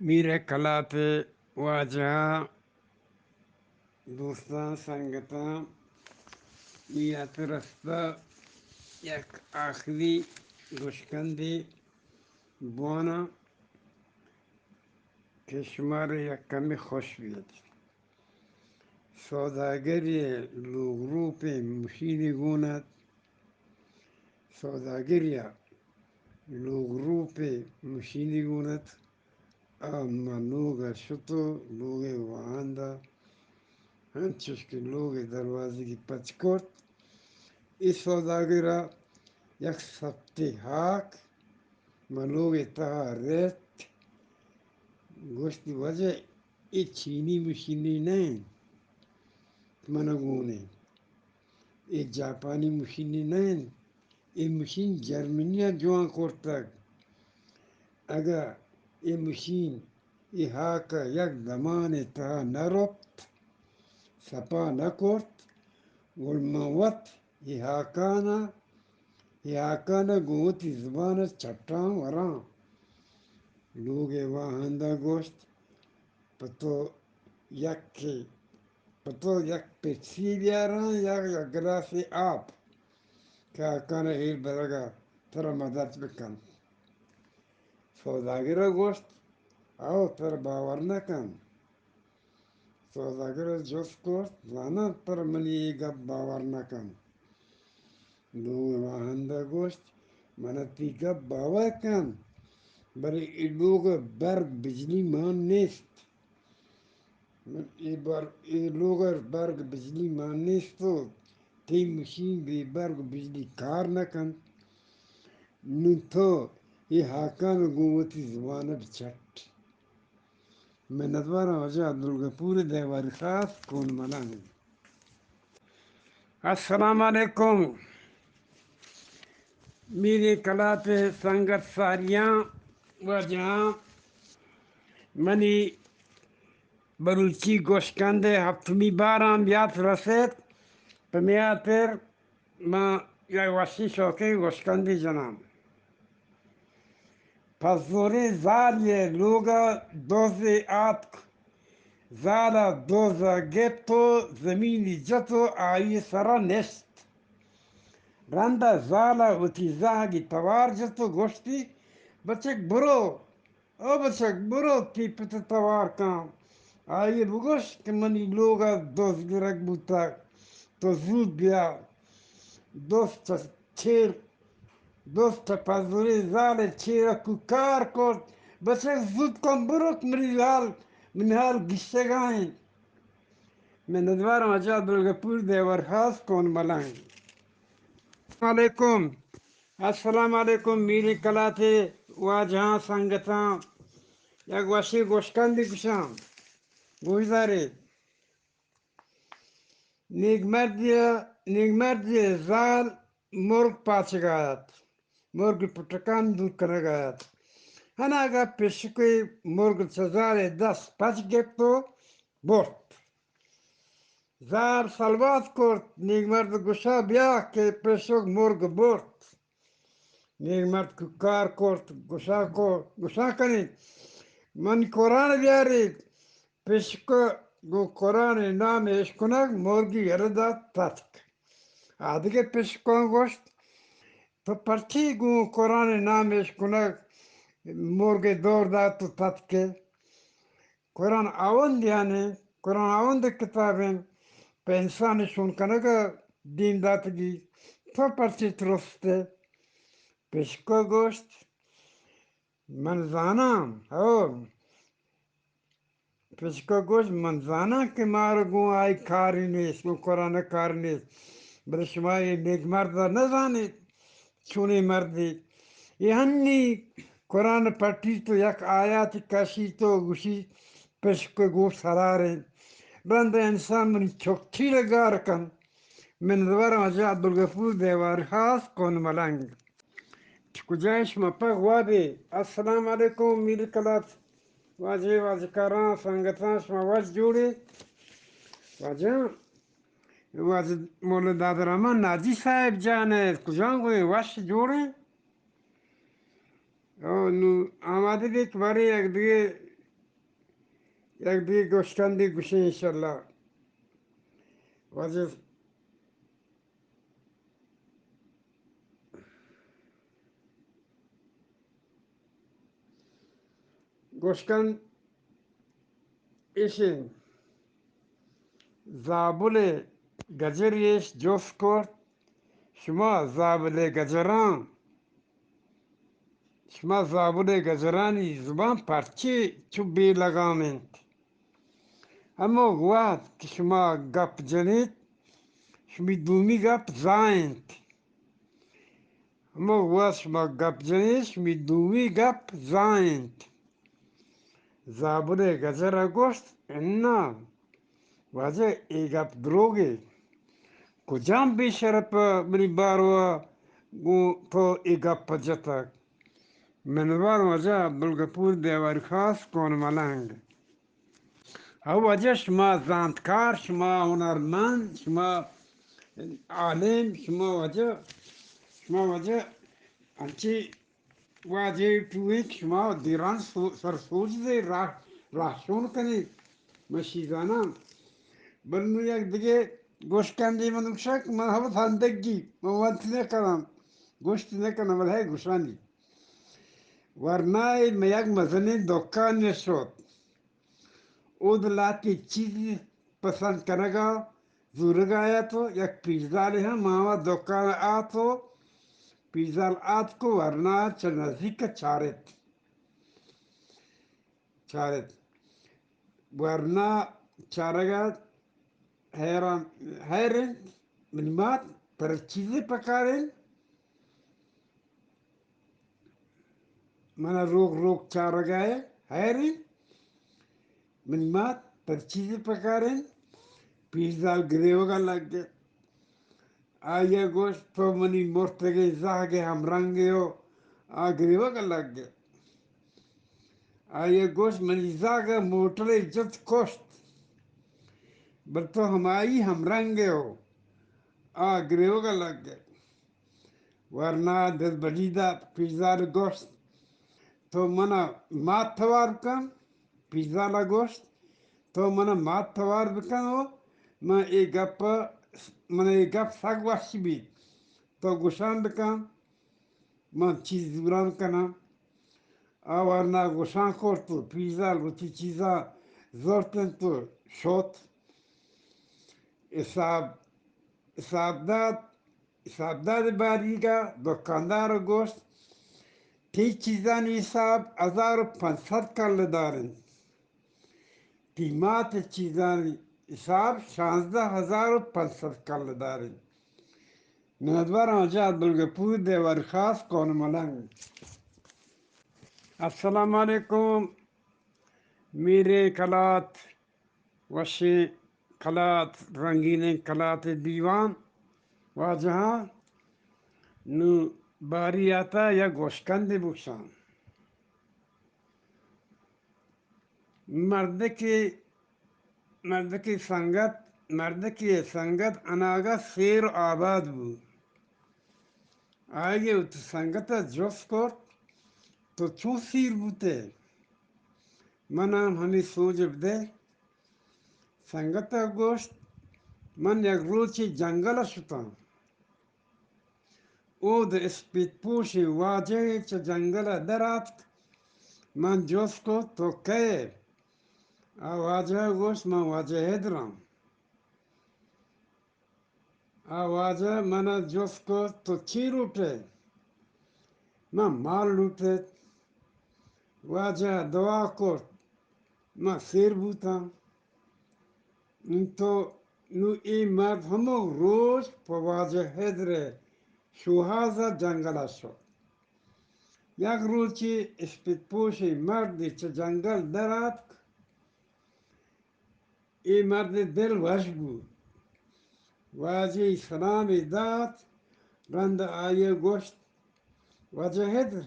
میر کلات ءِ واجہاں، دوستاں، سنگتاں، میات رستہ یک آخری گوشکندے بواناں کہ شمارا یک کمی خوش بیت۔ سوداگری ءِ لوگ روپیں مشینے گون ات۔ سوداگری ءِ لوگ روپیں مشینے گون ات۔ آ ماں لوگ ءَ شت ءُ لوگ ءِ واہند ءَ انچش کہ لوگ ءِ دروازگی پچ کرت، اے سوداگر ءَ یک سپتے ہاک ماں لوگ ءِ تہا رت۔ گوشتی، واجہ، اے چینی مشینے نہ انت کہ من ءَ گون انت، اے جاپانی مشینے نہ انت، اے مشین جرمنی ءَ جوان کرتگ۔ اگاں اے مشین اے ہاک ءَ یک دمانے تہا نہ رپت، سپا نہ کرت، گڑا من وت اے ہاکان ءَ، اے ہاکان ءَ گوں وتی زبان ءَ چٹاں وراں۔ لوگ ءِ واہند ءَ گوشت، پہ تو یکے، پہ تو یک پیپسی بیاراں یا یک گلاسے آپ کہ ہاکان ءَ ایر برگ ءَ ترا مدد بکنت۔ سوداگر ءَ گوشت، او، ترا باور نہ کنت۔ سوداگر ءَ جست کرت، زاناں ترا منی اے گپ باور نہ کنت۔ لوگ ءِ واہند ءَ گوشت، من ءَ تئی گپ باور کنت، بلے اے لوگ ءَ برگ بجلی مان نیست۔ من اے بر-، اے لوگ ءَ برگ بجلی مان نیست ءُ تئی مشین بے برگ بجلی کار نہ کنت۔ نوں تو اے ہاکان ءَ گوں وتی زبان ءَ بچٹ۔ منتواراں واجہ عبدالغفور دیواری خاص کون ملنگ۔ السلام علیکم۔ میر کلات ءِ سنگت ساریاں، واجہاں، منی بلوچی گوشکند ءِ ہپتمی باراں میات رسیت، پہ میاتر من یک وشیں شوکیں گوشکندے جناں۔ پہ زوریں زالے ءِ لوگ ءَ دزے آتک۔ زال ءَ دز ءَ گپت ءُ زمینی جت ءُ آئی ءِ سر ءَ نشت۔ رند ءَ زال ءَ وتی زہگی توار جت ءُ گوشتی، بچک برو، او بچک، برو تئی پت ءَ توار کن۔ آئی ءَ بگوش کہ منی لوگ ءَ دز گرگ بوتگ، تو زوت بیا۔ دز چہ چیر، دز چہ پزوریں زال ءِ چیر ءَ کوکار کرت، بچک زوت کن برو کہ منی حال، منی حال گیشتگ ءَ انت۔ منتواراں واجہ عبدالغفور دیوار خاص کون ملنگ۔ السلام علیکم۔ السلام علیکم میر کلات ءِ واجہاں سنگتاں، یک وشیں گوشکندے گوشاں، گوش دارے۔ نیکمردی، نیکمردی زال مرگ پاچگ ءَ ات، مرگ پٹکان دور کنگ ءَ ات۔ ہناگہ پشکے مرگ چہ زال ءِ دست پچ گپت ءُ برت۔ زال سلوات کرت، نیکمرد گوشا بیا کہ پشک مرگ برت۔ نیکمرد کوکار کرت، گوشا کو، گوشا کنیت، من قرآن بیاریت۔ پشک گوں قرآن ءِ نام ءِ اشکنگ مرگی یلہ دات تتک۔ آدگہ پشکاں گوشت، تو پرچی گوں قرآن ءِ نام ءِ اشکنگ مرگ ءِ دور دات ءُ تتکئے؟ قرآن آوندیان انت، قرآن آوند ءِ کتاب انت، پہ انسان ءِ شون کنگ ءَ دیم داتگی، تو پرچے ترست ئے؟ پشک ءَ گوشت، من زاناں، ہو، پشک ءَ گوشت، من زاناں کہ مارا گوں آئی کارے نیست، گوں قرآن ءَ کار نیست، بلے شما اے نیک مرد ءَ نہ زانیت۔ چونیں مردے؟ اے ہنی قرآن پٹیت ءُ یک آیاتے کشیت ءُ گوشیت، پشک ءِ گوش حلال انت۔ رند ءَ انسان منی چکچیل ءَ گار کنت۔ منتواراں واجہ عبدالغفور دیوار خاص کون ملنگ۔ چہ کجا شما پہ وابے؟ السلام علیکم میر کلات، واجہ، واجکاراں، سنگتاں، شما وش جوڑے؟ واجہ واجہ مولا داد رحمان ناجی صاحب جان ءَ کجا گوئے وش جوڑ انت؟ او نوں آمادہ بیت، بارے یک دگہ یک دگہ گوشکندے گوشیں انشاءاللہ۔ واجہ گوشکند ایش انت، زابل ءِ گجر ایش جست کرت، شما زابل ءِ گجراں، شما زابل ءِ گجرانی زبان پرچے چو بے لگام انت؟ ہمو وہد کہ شما گپ جنیت، شمی دومی گپ زاہ انت۔ ہمو وہد شما گپ جنیت، شمی دومی گپ زاہ انت۔ زابل ءِ گجر ءَ گوشت، اناں واجہ، اے گپ دروگے۔ کجام بے شرپ ءَ منی باروا گوں تو اے گپ ءَ جتگ؟ منوار واجہ عبدالغفور دیواری خاص کون ملنگ۔ ہو واجہ، شما زانتکار، شما ہنرمند، شما عالم، شما واجہ، شما واجہ انچیں واجہ ٹوئیں کہ شما دیران سو-، سرسوج دے راہ، راہشون کنے، من شی زاناں۔ بل نوں یک دگہ گوشکندے من گوشاں کہ من ہم سندگی، من ونت نہ کناں، گوشت نہ کناں، بل ہے گوشانی۔ ورنائے من یک مزنیں دکانے شت۔ اود لہتے چیز پسند کنگا زورگا ات و یک پیرزالے ہم ہما دکان آت و پیرزال آتک و ورنا چہ نزیک چارت۔ چارت۔ ورنا چارگا حیران، حیر انت، منی مات، ترا چیزے پکار انت؟ منا روک روک چارگا ئے، حیر انت، منی مات، ترا چیزے پکار انت؟ پیرزال گریوگا لگت۔ آئی ءَ گوشت، تو منی مرتگیں زہگ ءِ ہمرنگ ئے و آ گریوگ ءَ لگت۔ آئی ءَ گوشت، منی زہگ ءَ موٹرے جت کشت، بل تو ہمائی ہمرنگ ئے و آ گریوگ ءَ لگت۔ ورنا دل بڈی دات، پیرزال ءَ گوشت، تو منا مات توار بکن۔ پیرزال ءَ گوشت، تو منا مات توار بکن و من اے گپ، من اے گپ سک وش بیت، تو گوشان بکن، من چیز زوران کناں۔ آ ورنا گوشان کرت و پیرزال وتی چیزاں زرت انت و شت۔ حساب، حساب دات، حساب دات باریگا دکاندار گوشت، تی چیزانی حساب ہزار و پنچ سد کلدار انت۔ تی مات چیزانی حساب شانزدہ ہزار و پنچ سد کلدار انت۔ منتوار واجہ عبدالغفور دیواری خاص کون ملنگ۔ السلام علیکم۔ میریں کلات، وشیں کلات، رنگینیں کلات دیوان واجہاں، نوں باری آتا یا گوشکندے بکشاں۔ مردکے، مردکے سنگت، مردکے سنگت اناگہ سیر و آباد بو۔ آئی ءَ وتی سنگت ءَ جست کرت، تو چون سیر بوتے؟ من ہم ہمے سوج بدے۔ سنگت ءَ گوشت، من یک روچے جنگل ءَ شتاں۔ اود اسپیت پوشیں واجہے چہ جنگل ءَ در آتک۔ من جست کت، تو کئے؟ آ واجہ ءَ گوشت، من واجہ حیدراں۔ آ واجہ من ءَ جست کت، تو چی لوٹ ئے؟ من مال لوٹ ات۔ واجہ ءَ دعا کرت، من سیر بوتاں۔ تو نوں اے مرد ہمک روچ پہ واجہ حیدر ءِ شوہاز ءَ جنگل ءَ شت۔ یک روچے اسپیت پوشیں مردے چہ جنگل در آتک۔ اے مرد ءِ دل وش بوت۔ واجہ ءَ سلامے دات، رند آئی ءَ گوشت، واجہ حیدر،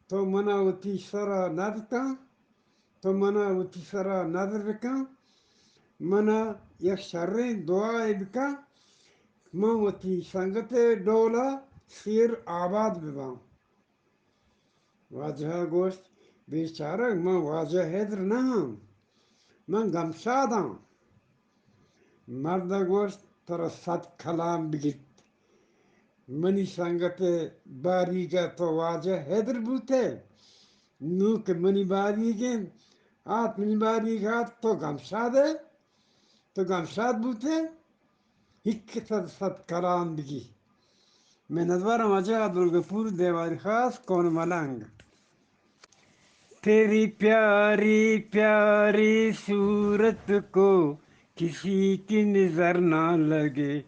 تو من ءَ وتی سر ءَ ندر کن، تو من ءَ وتی سر ءَ ندر بکن، من ءَ یک شریں دعائے بکن، من وتی سنگت ءِ ڈول ءَ سیر آباد بباں۔ واجہ ءَ گوشت، بیچارگ، من واجہ حیدر نہ آں۔ من گمشاداں۔ مرد ءَ گوشت، ترا صد کلام بگیت۔ منی سنگت ءِ باریگ ءَ تو واجہ حیدر بوت ئے، نوں کہ منی باریگ انت، آت منی باریگ ءَ، تو گمشاد ئے، تو گمشاد بوت ئے، ہک صد صد کلام بگی۔ منتوارم واجہ عبدالغفور دیواری خاص کون ملنگ۔ تیری پیاری پیاری صورت کو کسی کی نظر نہ لگے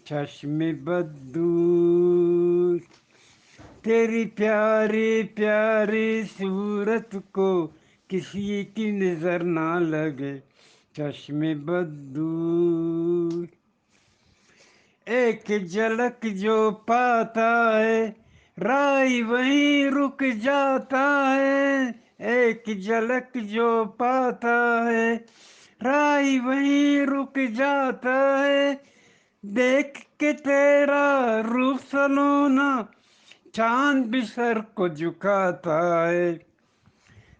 چشم بددوست۔ تیری پیاری پیاری صورت کو کسی کی نظر نہ لگے چشم بددوست۔ ایک جھلک جو پاتا ہے، راہی وہیں رک جاتا ہے۔ ایک جھلک جو پاتا ہے، راہی وہیں رک جاتا ہے۔ دیکھ کے تیرا روپ سلونا، چاند بھی سر کو جھکاتا ہے۔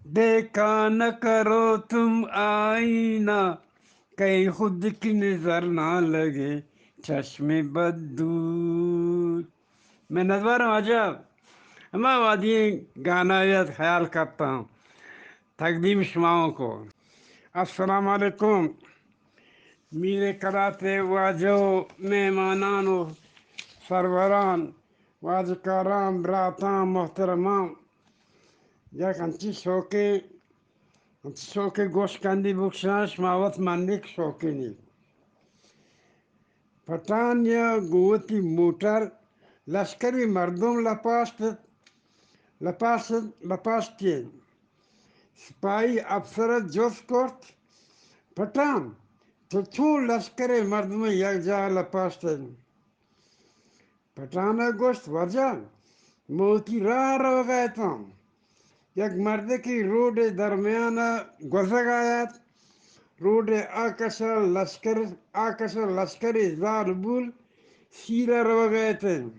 دیکھا نہ کرو تم آئینہ، کہیں خود کی نظر نہ لگے چشم بددوست۔ منتوارم واجہ، ہما وہدی گانا یاد خیال کرتا ہوں۔ تقدیم شماؤں کو۔ السلام علیکم۔ میر کلات ءِ واجہ و مہمانان و سروران، واجکاران، براتان، محترمان، یک انچی شوقیں، انچی شوقیں گوشکندی بکشاں، شما وت منیک شوقینی۔ پٹھان یا گوں وتی موٹر لشکری مردم لپاشت، لپاشت، لپاشتی۔ سپاہی افسر ءَ جست کرت، پٹھان، تو چون لشکر ءِ مردم یک جاہ لپاشت؟ پٹھان ءَ گوشت، واجہ، من وتی راہ ءَ روگ ءَ اتاں۔ یک مردکے روڈ ءِ درمیان ءَ گوزگ ءَ ات۔ روڈ ءِ آ کش ءَ لشکر، آ کش ءَ لشکرے زالبول سیر ءَ روگ ءَ اتنت۔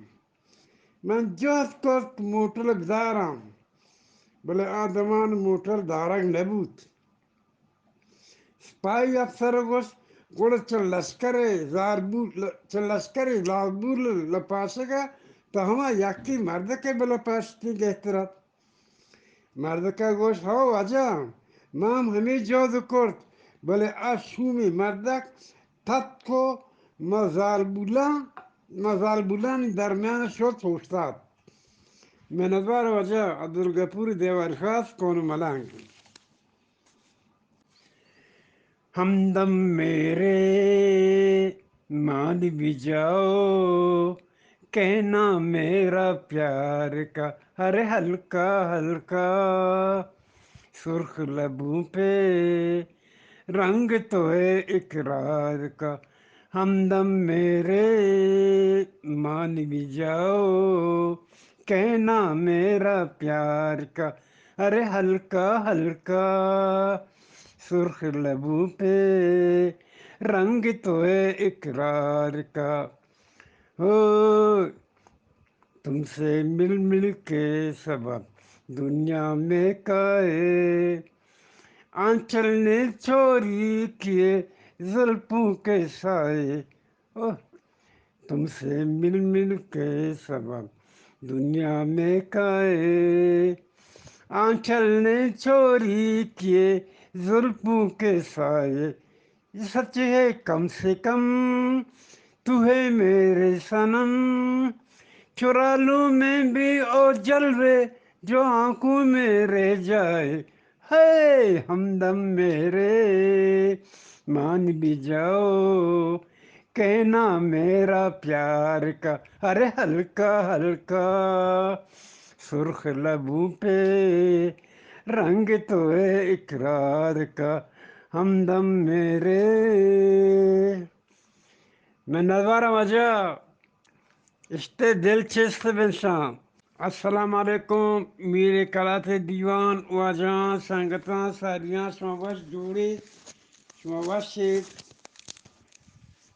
من جہد کرت موٹر بداراں، بلے آ دمان موٹر دارگ نہ بوت۔ سپاہی افسر ءَ گوشت، گڑا چہ لشکر ءِ زالبول، چہ لشکر ءِ زالبول لپاشگ ءَ تو ہما یکیں مردک ءَ بلپاشتیں گہتر ات۔ مردک ءَ گوشت، ہو واجہ، ما ہم ہمے جہد کرت، بلے آ شومیں مردک تتک و ما زالبولاں، ما زالبولانی درمیان ءَ شت اوشتات۔ منتوار واجہ عبدالغفور دیواری خاص کون ملنگ۔ ہمدم میرے مان بھی جاؤ، کہنا میرا پیار کا، ارے ہلکا ہلکا سرخ لبوں پہ رنگ تو ہے اقرار کا۔ ہمدم میرے مان بھی جاؤ، کہنا میرا پیار کا، ارے ہلکا ہلکا سرخ لبوں پہ رنگ تو ہے اقرار کا۔ ہو، تم سے مل مل کے سبب دنیا میں کائے، آنچل نے چوری کیے زلفوں کے سائے۔ اوہ، تم سے مل مل کے سبب دنیا میں کائے، آنچل نے چوری کیے زلفوں کے سائے۔ یہ سچ ہے کم سے کم، تو ہے میرے صنم، چرا لوں میں بھی او جلوے جو آنکھوں میں رہ جائے۔ ہے ہمدم میرے مان بھی جاؤ، کہنا میرا پیار کا، ارے ہلکا ہلکا سرخ لبوں پہ رنگ تو ہے اقرار کا، ہمدم میرے۔ منتوارم واجہ، اشتے دل چست بنشان۔ السلام علیکم، میر کلات دیوان، واجہاں، سنگتاں، ساریاں، شما وش جوڑے، شما وش ایت،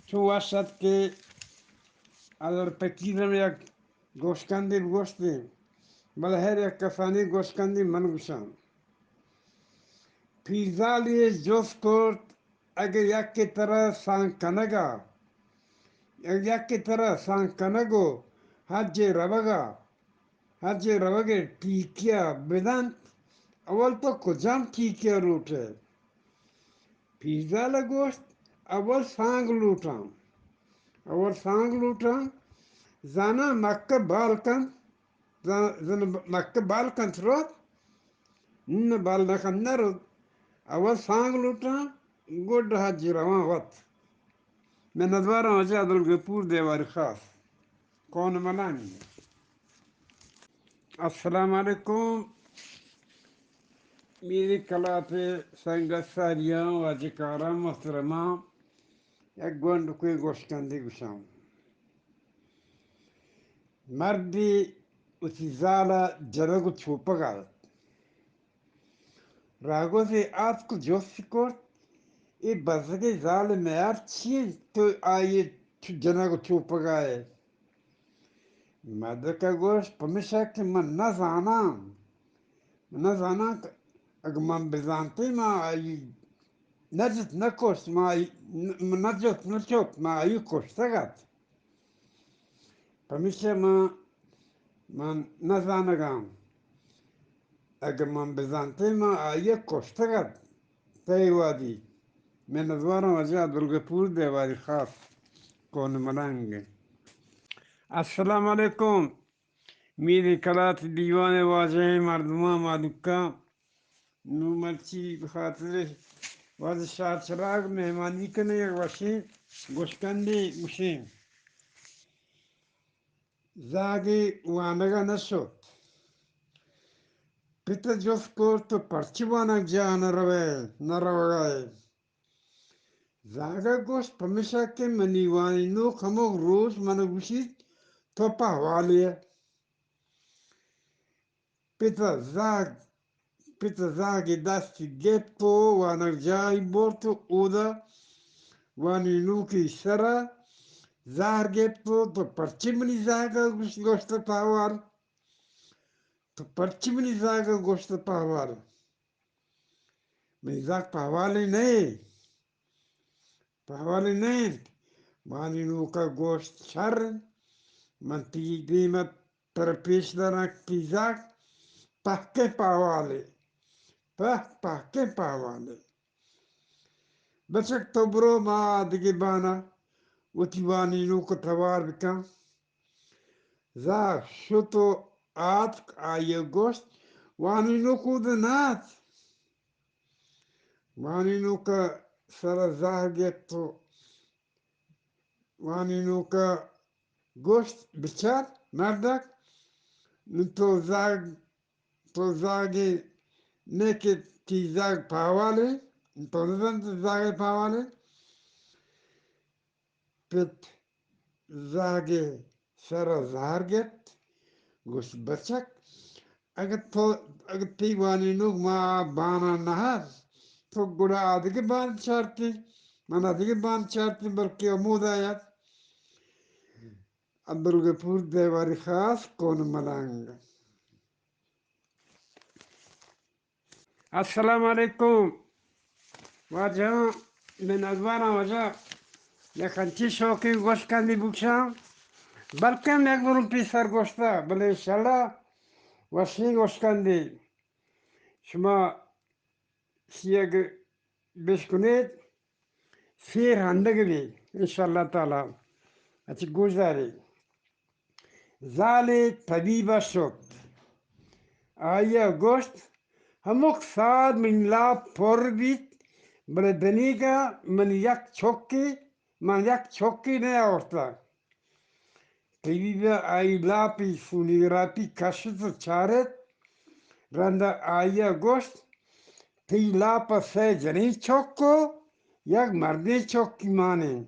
چون وش ات کہ اگر پکیرم یک گوشکندے بگوشتے، بلے ہر یک کسانی گوشکندے من گوشاں۔ پیرزالی ءَ جست کرت، اگہ یکے ترا سانگ کنگ ءَ، اگہ یکے ترا سانگ کنگ ءُ حج ءَ روگ ءَ، حج ءَ روگ ءِ ٹیکی ءَ بدنت، اول تو کجام ٹیکی ءَ لوٹ ئے؟ پیرزال ءَ گوشت، اول سانگ لوٹاں، اول سانگ لوٹاں، زاناں مکہ بال کنت، زن، زن مکہ بال کنت روت، نہ بال نہ کنت نہ روت۔ اول سانگ لوٹاں، گڈ حج رواں وت۔ منتواراں واجہ عبدالغفور دیواری خاص، کون ملنگ۔ السلام علیکم۔ میری کلات سنگت ساریاں، واجہ کاراں، محترماں، یک گونڈکے گوشکندے گوشاں۔ مردے وتی زال ءَ جنگ ءُ چوپگ ءَ ات۔ راگوزے آتک ءُ جست کرت، اے بزگیں زال ءِ میار چی انت تو آئی ءَ چو جنگ ءُ چوپگ ءَ ئے؟ مردک ءَ گوشت، پمیشا کہ من نہ زاناں، من نہ زاناں کہ اگہ من بزانتیں، من آئی نہ جت نہ کشت، من آئی نہ جت نہ چوپت، من آئی کشتگ ات۔ پمیشا من، من نزانگاں۔ اگہ من بزانتیں، من آئی ءَ کشتگ ات۔ تئی وادی۔ منتواراں واجہ عبدالغفور دیواری خاص، کون ملنگ۔ السلام علیکم۔ میری کلات دیوان ءِ واجہیں مردماں، مالوکاں، نوں مرچی بخاطر واجہ شاہ چراگ مہمانی کنیں، یک وشیں گوشکندے گوشیں۔ زاگے وانگ ءَ نہ شت۔ پت ءَ جست کرت، تو پرچی وانگ جاہ ءَ نہ روئے، نہ روگ ءَ ئے؟ زاگ ءَ گوشت، پمیشا کہ منی وانینوک ہمک روچ من ءَ گوشیت، تو پہ حوالے ئے۔ پت ءَ زاگ، پت ءَ زاگ ءِ دست گپت ءُ وانگ جاہی برت ءُ اودا وانینوکی سر ءَ زہر گپت ءُ تو پرچی منی زاگ ءَ گوشت، گوشت پہ حوال؟ تو پرچی منی زاگ ءَ گوشت پہ حوال؟ منی زاگ پہ حوالے نہ اِنت۔ پہوالے نہ اِنت۔ وانینوک ءَ گوشت، شر اِنت، من تئی دیم ءَ ترا پیش داراں کہ تئی زاگ پہکیں پہوالے، پہک پہکیں پہوالے۔ بچک تو برو، ما آ دگہ بان ءَ وتی وانینوک ءَ توار بکن۔ زاگ شت ءُ آتک، آئی ءَ گوشت، وانینوک اود ءَ نہ اَت۔ وانینوک ءَ سر ءَ زہر گپت ءُ وانینوک ءَ گوشت، بچار مردک، نوں تو زاگ، تو زاگے نہ کہ تئی زاگ پہوالے، تو نزانئے تئی زاگ پہوالے۔ پت زاگ ءِ سر ءَ زہر گپت، گوشت، بچک، اگہ تو، اگہ تئی وانینوک ما آ بان ءَ نہ اَت، تو گڑا آ دگہ بان چارتیں، من آ دگہ بان چارتیں، بلکیں ہمودا اَت۔ عبدالغفور دیواری خاص، کون ملنگ۔ السلام علیکم۔ واجہاں، منتواراں واجہ، یک انچیں شوقیں گوشکندے بکشاں، بلکیں یک دو روچ پیسر گوشتہ، بلے انشاءاللہ وشیں گوشکندے شما شیگ بشکنیت، سیر ہندگ بی، انشاءاللہ تعالی۔ اچھا، گوش دارے۔ زالے طبیب ءَ شت۔ آئی ءَ گوشت، ہمک سال منی لاپ پر بیت، بلے دنیگا من یک چکے، من یک چکے نیاورتگ۔ طبیب ءَ آئی لاپی سونوگرافی کشت ءُ چارت۔ رندا آئی ءَ گوشت، تئی لاپ ءَ سئے جنیں چک ءُ یک مردیں چکی مان اِنت۔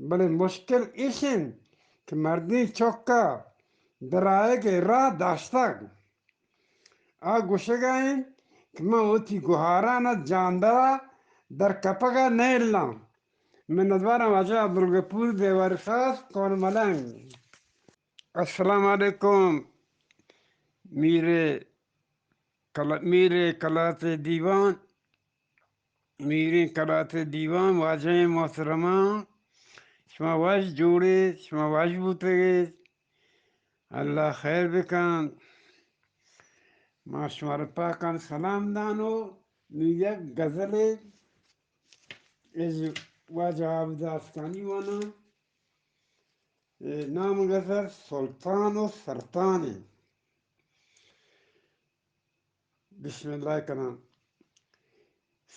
بلے مشکل ایش اِنت کہ مردیں چک ءَ درآیگ ءِ راہ داشتگ۔ آ گوشگ ءَ اِنت کہ من وتی گہاران ءَ جاندر ءَ در کپگ ءَ نئیلاں۔ منتواراں واجہ عبدالغفور دیواری خاص، کون ملنگ۔ السلام علیکم۔ میر کل-، میر کلات دیوان، میریں کلات دیوان، واجہیں محترماں، شما وش جوڑ ئے، شما وش بوتگ ئے، اللہ خیر بکنت۔ ما شمارا پاکان سلام دان و نوں یک غزلے از واجہ عابد آستانی واناں۔ اے نام غزل سلطان و سرطان اِنت۔ بسم اللہ کناں۔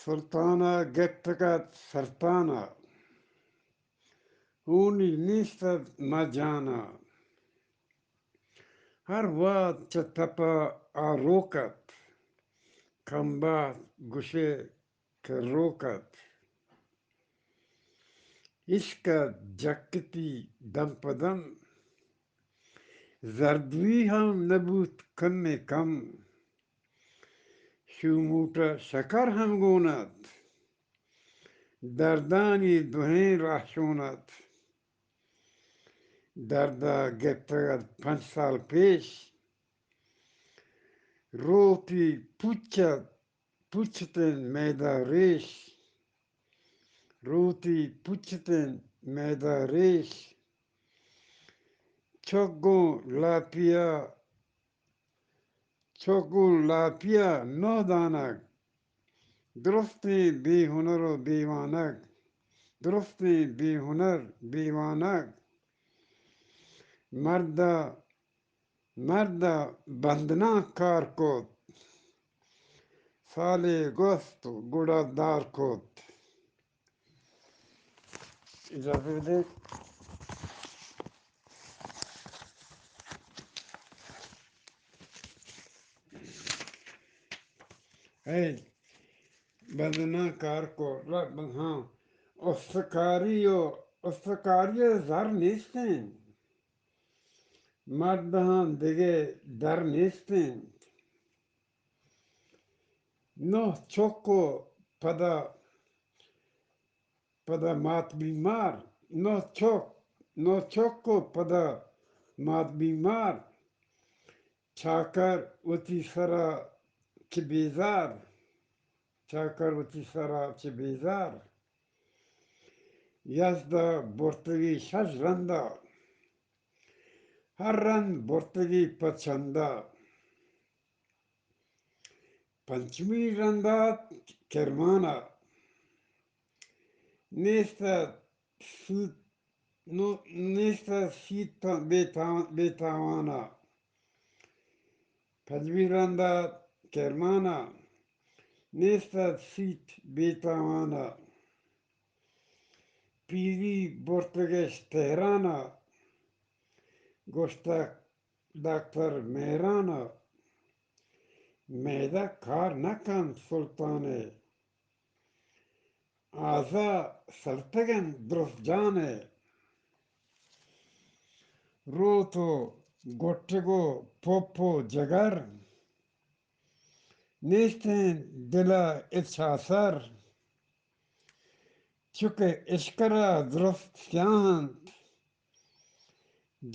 سلطان ءَ گپتگ اَت سرطان ءَ، ہونی نیست اَت ماں جان ءَ۔ ہر وہد چہ تپ ءَ آ روک اَت، کمبخت گوش ئے کہ روک اَت۔ عشق ءَ جکتی دم پہ دم، زردوی ہم نہ بوت کمے کم۔ شوموٹ ءَ شکر ہم گون اَت، دردانی دوہیں راہشون اَت۔ درد ءَ گپتگ اَت پنچ سال پیش، روتی پوچ اَت پوچتیں میدہ ریش، روتی پوچتیں میدہ ریش۔ چک گوں لاپی ءَ، چک گوں لاپی ءَ نہ دانگ، درستیں بے ہنر و بے وانگ، درستیں بے ہنر بے وانگ۔ مرد ءَ مرد ءَ بندناں کار کت، سالے گوست گڑا دار کت۔ اجازت بدے۔ اے بندناں کار کت، ہاں، استکاری و استکاری ءَ زر نیست اِنت۔ مرداں دگہ در نیست اِنت۔ نہ چک و پدا، پدا مات بیمار، نہ چک، نہ چک و پدا مات بیمار۔ چاکر وتی سرا چہ بیزار، چاکر وتی سرا چہ بیزار۔ یزد ءَ برتگی شش رندا، ہر رند برتگی پہ چندا۔ پنچمی رندا کرمانا، نیست سوت، نو-، نیست سیت بے تا-، بے تاوانا۔ پنجمی رندا کرمانا، نیست سیت بے تاوانا۔ پیری برتگش تہرانا، گوشتگ دکتر مہرانا۔ میدہ کار نہ کنت سلطانے، آزا سلتگ اَنت درست جانے۔ روت و گٹگ و پپ و جگر، نیست اِنت دل ءَ ہچ آسر۔ چک اشکر ءَ درست سیاہ اَنت،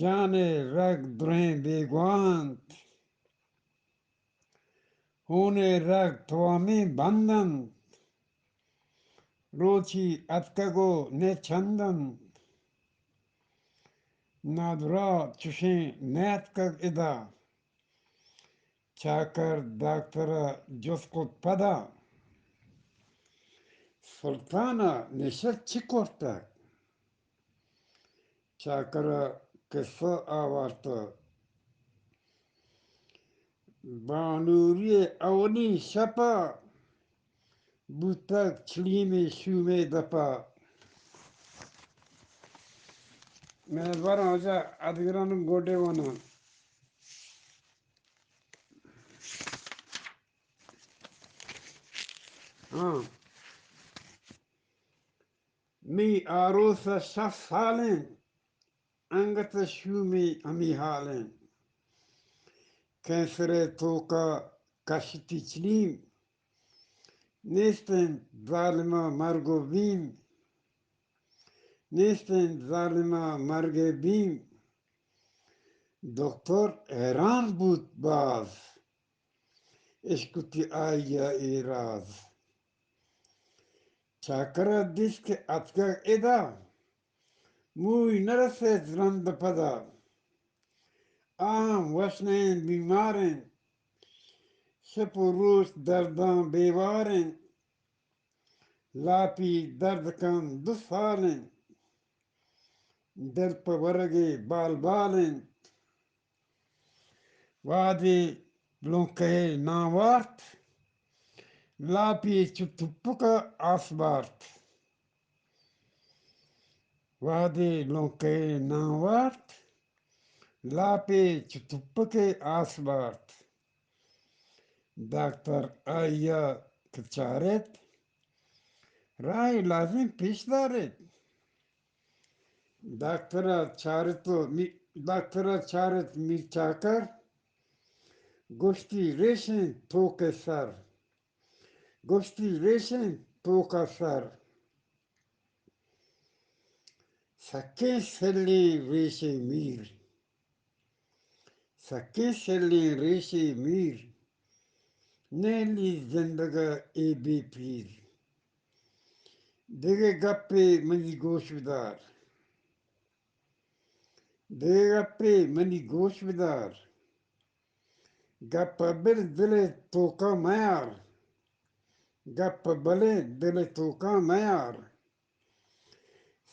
جان ءُ رگ درہیں بیگواہ اَنت۔ ہون ءُ رگ توامیں بند اَنت، روچی اتکگ ءُ نہ چند اَنت۔ نادراہ چشیں نیاتکگ ادا، چاکر داکتر ءَ جست کت پدا، سلطان ءَ نشہ چی کرتگ؟ چاکر ءَ قصہ آورت۔ بانوری ءِ اولی شپ ءَ بوتگ چلیمیں شومے دپ ءَ۔ مئے بر واجہ ادگران گوڈے ونان۔ ہاں۔ می آروس ءَ شست سال اِنت، انگت شومی ہمی حال اِنت۔ کینسر ءِ توک ءَ کشتی چلیم، نیست اِنت ظالم ءَ مرگ ءُ بیم، نیست اِنت ظالم ءَ مرگ ءِ بیم۔ دکتر حیران بوت باز، اشکتی آئی ءَ اے راز۔ چاکر ءَ دیست کہ اتکگ ادا، موئی نہ رسیت رند پدا۔ آ ہم وش نہ انت، بیمار انت، شپ و روچ درداں بے وار انت۔ لاپی درد کن دو سال انت، دل پہ ورگے بال بال انت۔ وہدے لونکہ ءِ نام وارت، لاپی چو تپک ءَ آس بارت۔ وہدے لونکہ ءِ نام وارت، لاپی چو تپک ءَ آس بارت۔ داکتر آئی ءَ کہ چارت، راہے لازم پیش دارت۔ داکتر ءَ چارت و می-، داکتر ءَ چارت میر چاکر، گوشتی ریشیں توک ءِ سر، گوشتی ریشیں توک ءِ سر، سکیں سلیں ریشیں میر، سکیں سلیں ریشیں میر، نہلی زندگ ءَ اے بے پیر۔ دگہ گپے منی گوش بدار، دگہ گپے منی گوش بدار۔ گپ ءَ بل دل ءِ توکا میار، گپ ءَ بل دل ءِ توکا میار۔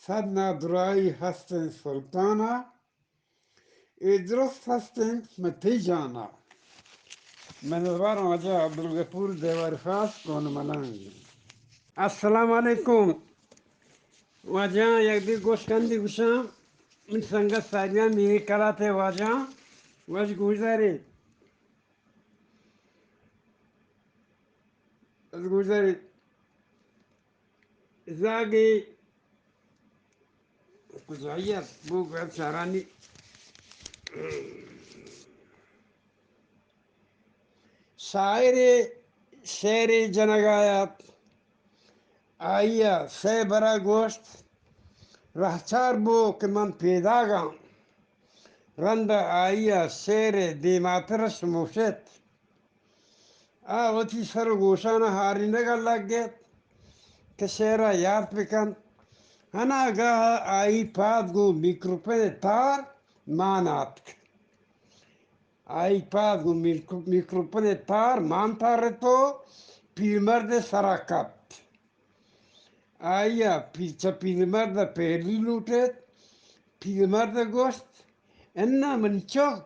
صد نادراہی ہست انت سلطان ءَ، اے درست ہست انت مہ تئی جان ءَ۔ منتوار واجہ عبدالغفور دیوار خاص کون ملنگ۔ السلام علیکم۔ واجہاں یک دگہ گوشکندے گوشاں، من سنگت ساریاں میرے کلات ءِ واجہاں، وش گوش دارے۔ از گوشداری زاگی کجائی است؟ بو گویم چارانی شاعر شعر جنگ آیات۔ آئی ءَ سئے برا گوشت، رہچار بو کہ من پیداگاں۔ رند ءَ آئی ءَ شعر ءِ دیماتر شموشت۔ آ وتی سر ءُ گوشان ءَ ہارینگ ءَ لگ ات کہ شعر ءَ یات بہ کنت۔ اناگاہ ءَ آئی پاد گوں میکروفون ءِ تار مان آتک۔ آئی پاد گوں میکرو-، میکروفون ءِ تار مان تارت ءُ پیرمرد ءِ سر ءَ کپت۔ آئی ءَ پی-، چہ پیرمرد ءَ پہلی لوٹ ات۔ پیرمرد ءَ گوشت، اناں منی چک،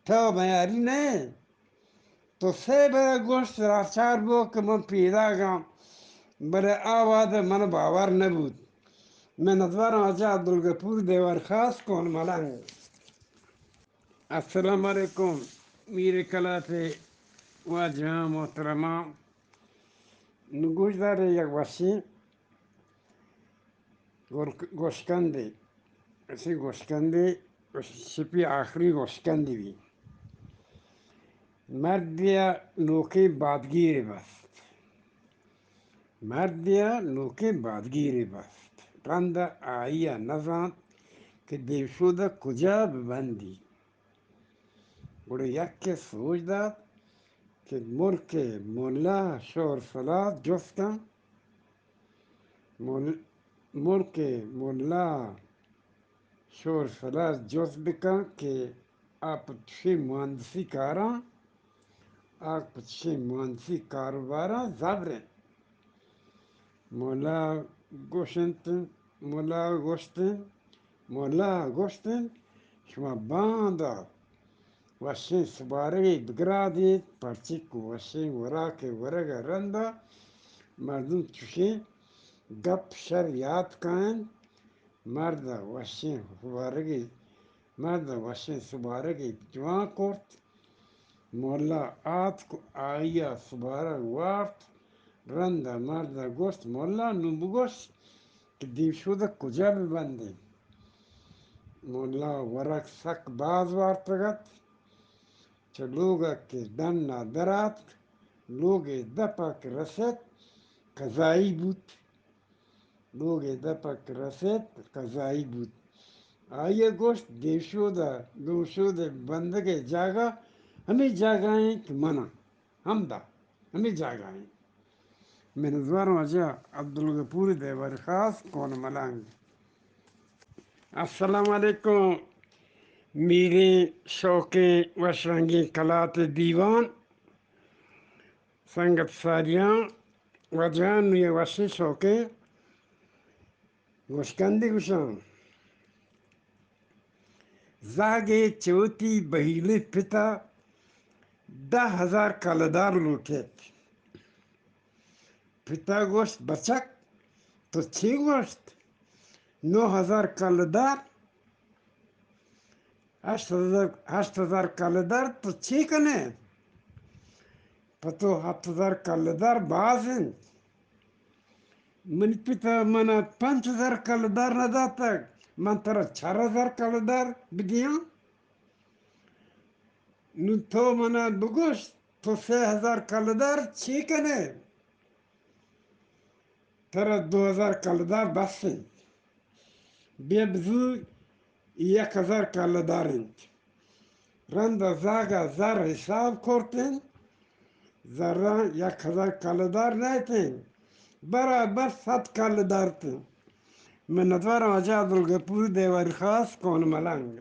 تو میاری نہ ئے؟ تو سئے برا گوشت، راہچار بو کہ من پیداگاں، بلے آ وہد ءَ من باور نہ بوت۔ منتواراں واجہ عبدالغفور دیوار خاص کون ملنگ۔ السلام علیکم، میر کلات ءِ واجہاں محترماں، نوں گوشدار ئے یک وشیں گرک-، گوشکندے، اسے گوشکندے، شپی آخری گوشکندے بی۔ مردے ءَ نوکیں بادگیرے بست۔ مردے ءَ نوکیں بادگیرے بست۔ رند ءَ آئی ءَ نزانت کہ دیمشود ءَ کجا بہ بندی۔ گڑا یکے سوج دات کہ ملک ءِ ملا ءَ شور سلاد جست کن۔ مل-، ملک ءِ ملا ءَ شور سلاد جست بکن کہ آ پہ چشیں مہندسی کاراں، آ پہ چشیں مہندسی کاروباراں زبر انت۔ ملا گوشنت، ملا گوشت انت، ملا گوشت انت، شما باندا وشیں سبارگے بگرادیت، پرچے کہ وشیں وراکے ورگ ءَ رند ءَ مردم چشیں گپ شر یات کاینت۔ مرد ءَ وشیں سبارگے، مرد ءَ وشیں سبارگے جوان کرت۔ ملا آتک، آئی ءَ سبارگ وارت۔ رند ءَ مرد ءَ گوشت، ملا، نوں بگوش کہ دیمشود ءَ کجا بہ بندیں؟ ملا ءَ ورگ سک باز وارتگ ات۔ چہ لوگ ءَ کہ ڈن ءَ در آتک، لوگ ءِ دپ ءَ کہ رست، قضائی بوت۔ لوگ ءِ دپ ءَ کہ رست، قضائی بوت۔ آئی ءَ گوشت، دیمشود ءَ، دیمشود ءِ بندگ ءِ جاگہ ہمے جاگہ ایں کہ من آں۔ ہمدا، ہمے جاگہ ایں۔ منتوار واجہ عبدالغفور دیواری خاص، کون ملنگ۔ السلام علیکم۔ میریں شوقیں وش رنگیں کلات دیوان، سنگت ساریاں، واجہاں، نوں اے وشیں شوقیں گوشکندے گوشاں۔ زہگے چہ وتی بہیلیں پت ءَ دہ ہزار کلدار لوٹیت۔ پت ءَ گوشت، بچک، تو چے گوشت؟ نو ہزار کلدار؟ ہشت ہزار، ہشت ہزار کلدار تو چے کن ئے؟ پہ تو ہپت ہزار کلدار باز انت۔ منی پت ءَ من ءَ پنچ ہزار کلدار نہ داتگ، من ترا چار ہزار کلدار بدیاں؟ نوں تو من ءَ بگوش، تو سے ہزار کلدار چے کن ئے؟ ترا دو ہزار کلدار بس انت۔ بیا بزور، یک ہزار کلدار انت۔ رند ءَ زہگ ءَ زر حساب کرت انت، زراں یک ہزار کلدار نہ اتیں، برابر صد کلدار اتیں۔ منتوار واجہ عبدالغفور دیواری خاص، کون ملنگ۔